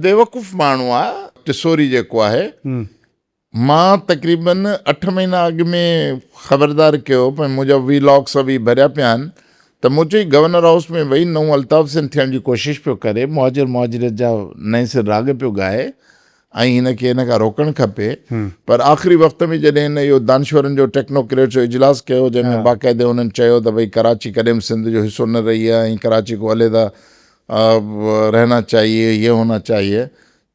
بيوقوف ماڻهو آ ٽسوري جيڪو آهي. مان تقريبن 8 مهينا اڳ ۾ خبردار ڪيو پر منهنجا وي لاگ سڀ هي ڀريا پيا آهن ته مون چيو هي گورنر هائوس ۾ ويهي نئون الطاف حسين ٿيڻ جي ڪوشش پيو ڪري، مهاجر مهاجريت جا نئين سر راڳ پيو ڳائي ۽ هن کي هن کان روڪڻ کپي پر آخري وقت ۾ جڏهن هن اهو دانشورن جو ٽيڪنوڪريٽس جو اجلاس ڪيو جنهن ۾ باقاعدي انهن چيو ته ڀئي ڪراچي ڪڏهن به سنڌ جو حصو نه رهي آهي ۽ ڪراچي ڪو عليحده رهنا چاهيي يي هونا چاهيي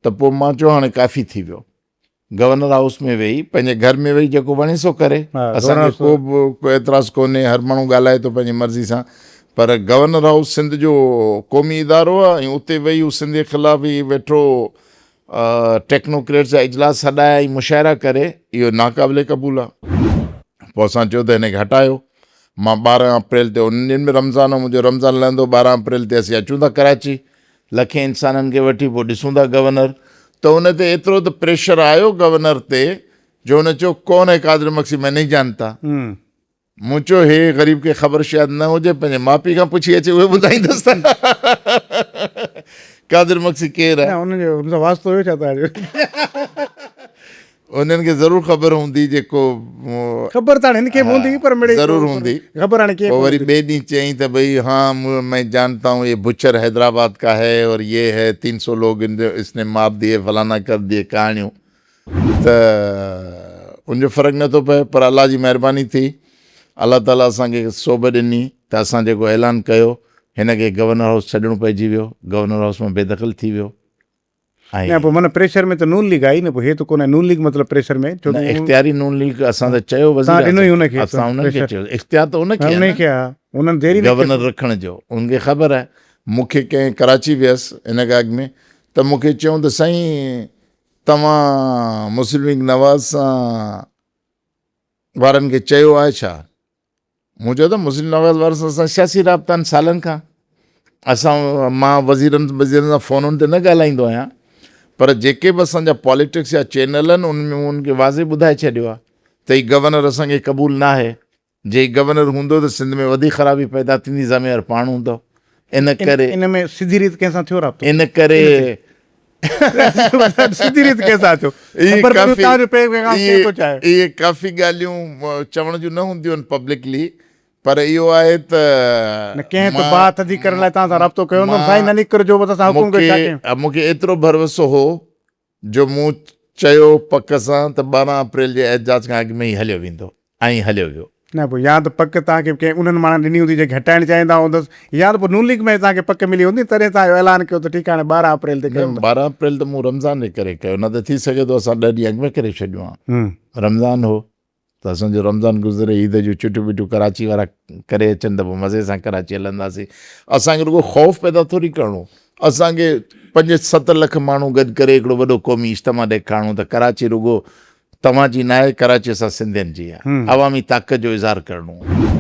ته پوء مان چيو هاڻي ڪافي ٿي ويو. گورنر هائوس ۾ ويهي پنهنجي گهر ۾ ويهي جيڪو وڻي سو ڪري اسان کي ڪو به اعتراض ڪونهي هر ماڻهو ڳالهائي ٿو پنهنجي مرضي سان پر گورنر هائوس سنڌ جو قومي ادارو آهي ۽ اتي ويهي هو سنڌ جي خلاف هي ويٺو ٽيڪنوڪريٽس جا اجلاس سڏائي ۽ مشاعرا ڪري اهو ناقابل قبول آهي پوء اسان چيو ته هن کي هٽايو مان 12 اپريل تي انهن ڏينهن ۾ رمضان هو منهنجو رمضان لهندو 12 اپريل تي اسين اچون ٿا ڪراچي لکين انسانن کي وٺي پوء ڏسون ٿا گورنر ته ان تي ايترو ته پريشر آيو گورنر تي جو هن چيو ڪون هي قادر مگسي مين نهين جانتا. مون چيو هي غريب کي خبر شايد نه هجي پنهنجي ماء پيء کان پڇي اچي اهي ٻڌائيندس ته قادر مگسي ڪير آهي. نه انهن جو ان سان واسطو هيو ڇا توهان جو؟ انهن کي ضرور خبر هوندي جيڪو. خبر ته هاڻي هن کي به هوندي پر مڙئي ضرور هوندي. خبر هاڻي ڪيئن پوء وري ٻئي ڏينهن چيائين ته ڀئي هان مين جانتا هون يي بچر حيدرآباد ڪا هي اور يي هي تين سو لوگ اس ني مار ديي فلانا ڪر ديي ڪهاڻيون ته ان جو فرق نه ٿو پئي پر الله جي مهرباني ٿي الله تعالي اسان کي سوڀ ڏني ته اسان جيڪو اعلان ڪيو هن کي گورنر هائوس ڇڏڻو پئجي ويو گورنر هائوس مان بيدخل ٿي ويو. نه پوء معنيٰ پريشر ۾ ته نون ليگ آئي نه پوء هي ته ڪونه نون ليگ مطلب پريشر ۾ ڇو ته اختياري نون ليگ اسان ته چيو وزير تان ڏنو ئي ان کي اسان انهن کي چيو اختيار ته ان کي ان کي آ انهن ديري نه گورنر رکڻ جو ان کي خبر آهي مون کي ڪنهن ڪراچي ويس ان کان اڳ ۾ ته مون کي چيون ته سائين توهان مسلم ليگ نواز سان وارن کي چيو آهي ڇا مون چيو ته مسلم نواز وارن سان اسان سياسي رابطا آهن سالن کان اسان مان وزيرن وزيرن سان فونن تي نه ڳالهائيندو آهيان پر جيڪي به اسان جا پاليٽڪس جا چينل آهن ان ۾ مون ان کي واضح ٻڌائي ڇڏيو آهي ته هي گورنر اسان کي قبول نه آهي جي هي گورنر هوندو ته سنڌ ۾ وڌيڪ خرابي پيدا ٿيندي ذميوار پاڻ هوندو ان ڪري ان ۾ سڌي ريت ڪنهن سان ٿيو رابطو ان ڪري سڌي ريت ڪنهن سان ٿيو خبر پئي توهان جو پيغام ڪير ٿو چاهي. اهي ڪافي ڳالهيون چوڻ جون نه هونديون آهن پبلڪلي پر اهو آهي ته نه ڪنهن ته باهه ٿڌي ڪرڻ لاء توهان سان رابطو ڪيو هوندو سائين نه نڪرجو بس اسان حڪم ڪيو ڇا ڪيون. مون کي ايترو ڀروسو هو جو مون چيو پڪ سان ته 12 اپريل جي احتجاج کان اڳ ۾ ئي هليو ويندو ۽ هليو ويو. نه پوء يا ته پڪ توهان کي ڪنهن انهن ماڻهن ڏني هوندي جيڪي هٽائڻ چاهيندا هوندس يا ته پوء نون ليگ ۾ توهان کي پڪ ملي هوندي تڏهن توهان اهو اعلان ڪيو ته ٺيڪ آهي هاڻي 12 اپريل تي ڪيون ٿا. 12 اپريل ته مون رمضان جي ڪري ڪيو نه ته ٿي سگهي ٿو اسان 10 ڏينهن اڳ ۾ ڪري ڇڏيون ها. رمضان هو ته اسان جو رمضان گذري عيد جون چٽيون ٻٽيون ڪراچي وارا ڪري اچن ته پوء مزي سان ڪراچي هلنداسين. اسان کي رڳو خوف پيدا ٿوري ڪرڻو اسان کي 5 7 لک ماڻهو گڏ ڪري هڪڙو وڏو قومي اجتماع ڏيکارڻو ته ڪراچي رڳو توهان جي ناهي، ڪراچي اسان سنڌين جي آهي. عوامي طاقت جو اظهار ڪرڻو آهي.